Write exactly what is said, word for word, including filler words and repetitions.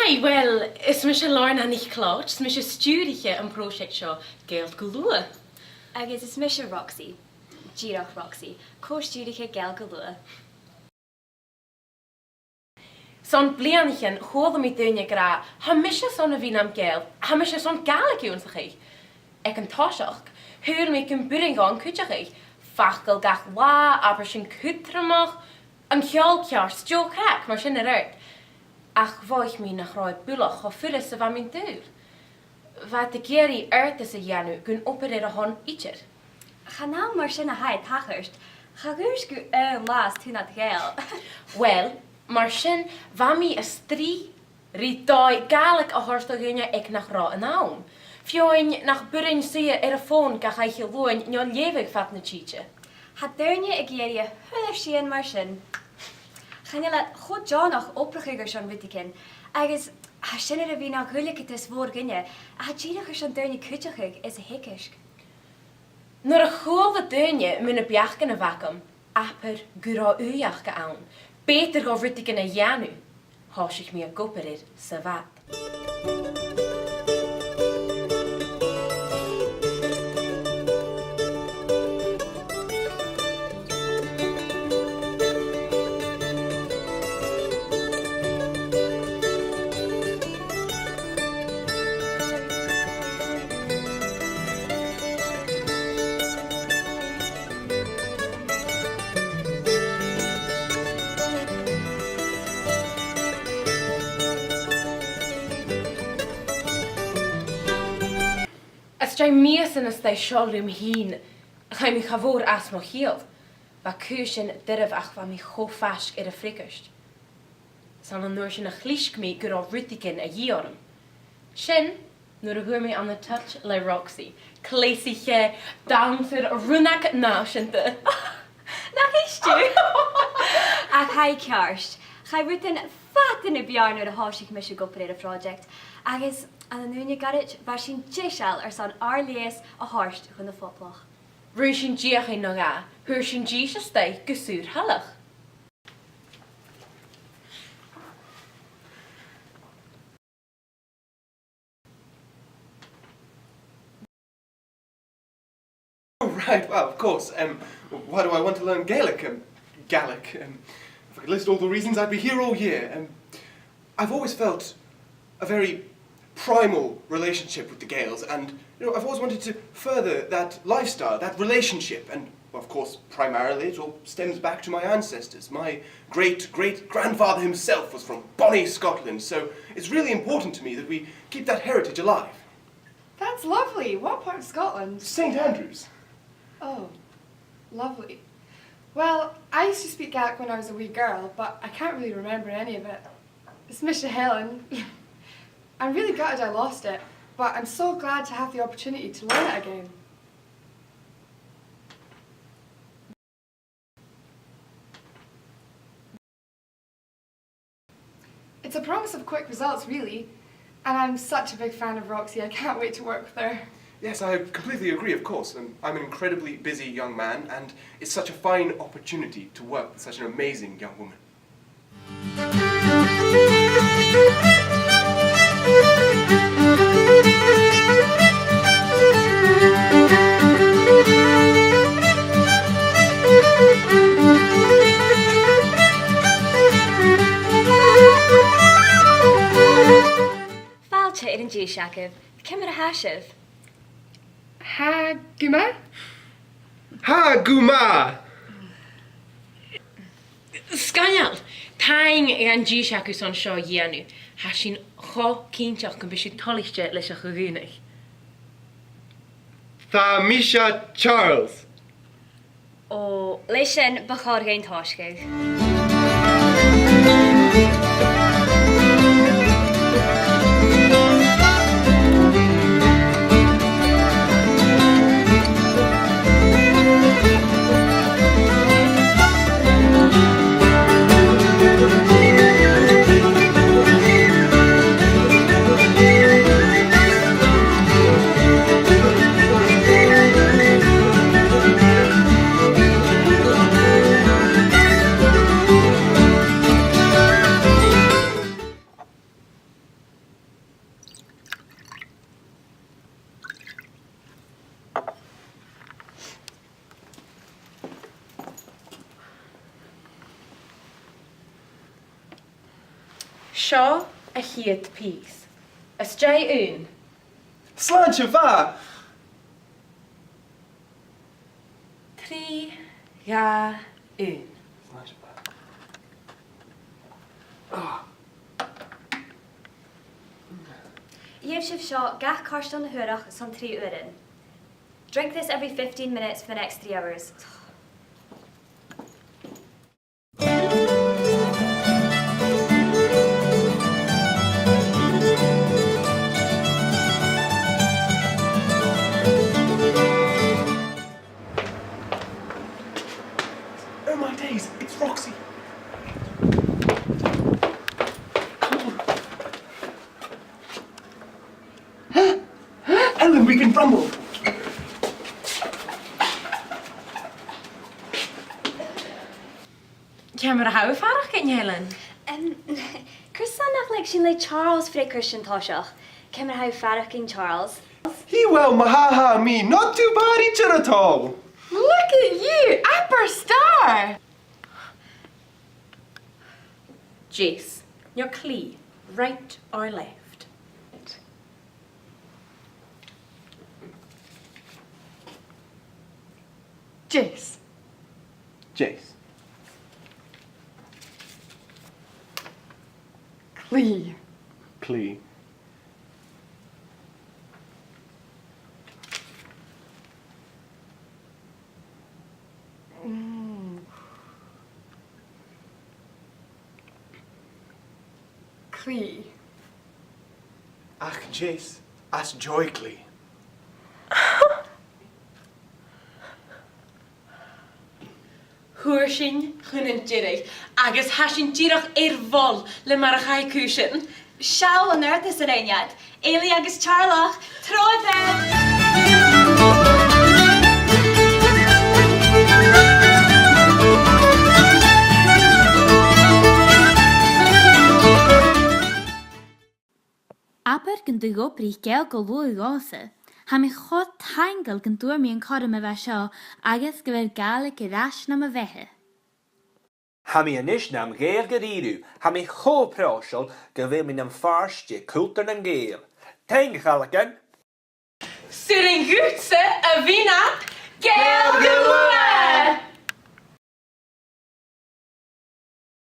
Uill, is mise Lorna NicLeòid, is mise stiùiriche am pròiseact seo, Gael gu Luath. Agus is mise Roxy, dìreach Roxy, co-stiùiriche Gael gu Luath. Son bliadhnaichean, chuala mi daoine ag ràdh, tha mise airson a bhith nam Ghàidheal, tha mise airson Gàidhlig ionnsachadh. Aig an toiseach, shaoil mi gum b' urrainn dhomh cuideachadh, facal gach latha, abairtean cudromach, an ceòl ceart, deagh chraic, mar sin air adhart. Ach mhothaich mi nach robh e buileach cho fuar 's a bha mi an dùil. Bha iad ag iarraidh adhartas a dhèanamh gun obair air a shon idir. Chan ann mar sin a tha e a' tachairt, cha dh'fhaodadh gu aon latha 's tu nad Ghàidheal. Uill, mar sin, bha mi a' strì ri dòigh Gàidhlig a thoirt do dhuine aig nach robh an àm. Feadhainn nach b' urrainn suidhe air a' fòn gach oidhche Luain no leughadh fad na tìde. Tha daoine ag iarraidh a h-uile sìon mar sin. Chan eil iad cho deònach obrachadh airson rudeigin, agus tha sin air a bhith na dhuilgheadas mhòr dhuinne, a tha dìreach airson daoine cuideachadh is a theagasg. Nuair a chuala daoine mu na beachdan a bh' agam, abair gun robh ùidh aca ann, b' fheudar dhomh rudeigin a dhèanamh, thòisich mi ag obair air sa bhad. Às dèidh mìosan a-staigh seo leam fhìn, chaidh mi cha mhòr às mo chiall. Bha cùisean doirbh ach bha mi cho faisg air a' fhreagairt. 'S ann an uair sin a chlisg mi gun robh rudeigin a dhìth orm. Sin nuair a fhuair mi ann an touch le Roxy, cleasaiche, dannsair, rionnag nàiseanta. Nach èist! Ach tha e ceart, chaidh rudan fada na b' fheàrr nuair a thòisich mise ag obair air a' phròiseact, agus ann an ùine ghoirid bha sinn deiseil airson ar leigheas a thoirt chun na foblach. Rinn sinn deuchainn no dhà, fhuair sinn dithis a-staigh gu Saor-Thallach. Oh, right, well, of course. Um, why do I want to learn Gaelic? Um, Gaelic. Um, if I could list all the reasons, I'd be here all year. Um, I've always felt a very primal relationship with the Gaels, and, you know, I've always wanted to further that lifestyle, that relationship, and, of course, primarily, it all stems back to my ancestors. My great-great-grandfather himself was from bonny Scotland, so it's really important to me that we keep that heritage alive. That's lovely. What part of Scotland? St Andrews. Oh, lovely. Well, I used to speak Gaelic when I was a wee girl, but I can't really remember any of it. Is mise Helen. I'm really gutted I lost it, but I'm so glad to have the opportunity to learn it again. It's a promise of quick results, really, and I'm such a big fan of Roxy. I can't wait to work with her. Yes, I completely agree, of course. Um, I'm an incredibly busy young man, and it's such a fine opportunity to work with such an amazing young woman. Fàilte air an dithis agaibh. Ciamar a tha sibh? Tha gu math. Tha gu math! Sgoinneil! Taing dhan dithis agaibh son seo a dhèanamh. Tha sinn cho cinnteach gum bi sibh toilichte leis a' cho-dhùnadh. Tha mise Charles. Ò, leis sin, bu chòir dhuinn tòiseachadh. Seo a' chiad pìos. Às dèidh aon. Slàinte mhath! Trì, dhà, aon. Gheibh sibh seo gach cairteal na h-uarach son trì uairean. Drink this every fifteen minutes for the next three hours. Oh my days, it's Roxy. Come on. Ellen, we can rumble. Ciamar a tha thu a' faireachdainn, Ellen? Em, carson nach leig sinn le Charles freagairt an toiseach? Ciamar a tha thu a' faireachdainn, Charles? Hi uill, ma-thà, tha mi not too bad idir at all. Look at you, upper star! Deas, no clì, right or left? Deas. Deas. Clì. Clì. Mm. Clì. Ach deas às dèidh clì. Fhuair sinn chun an deiridh, agus tha sinn dìreach air bhoil le mar a chaidh cùisean. Seall an adhartas a rinn iad. Eilidh agus Teàrlach, trobhad air! Abair gun do dh'obraich Gaeilge Luath dhòmhsa. Tha mi cho taingeil gun d' fhuair mi an cothrom a bha seo agus gu bheil Gàidhlig air ais nam bheatha. Tha mi a-nis nam Ghàidhealtach dha-rìribh, tha mi cho pròiseil gu bheil mi nam phàirt de chultar nan Gàidheal. Taing, a chaileagan! 'S urrainn dhutsa a bhith nad Gàidhealtach Luath!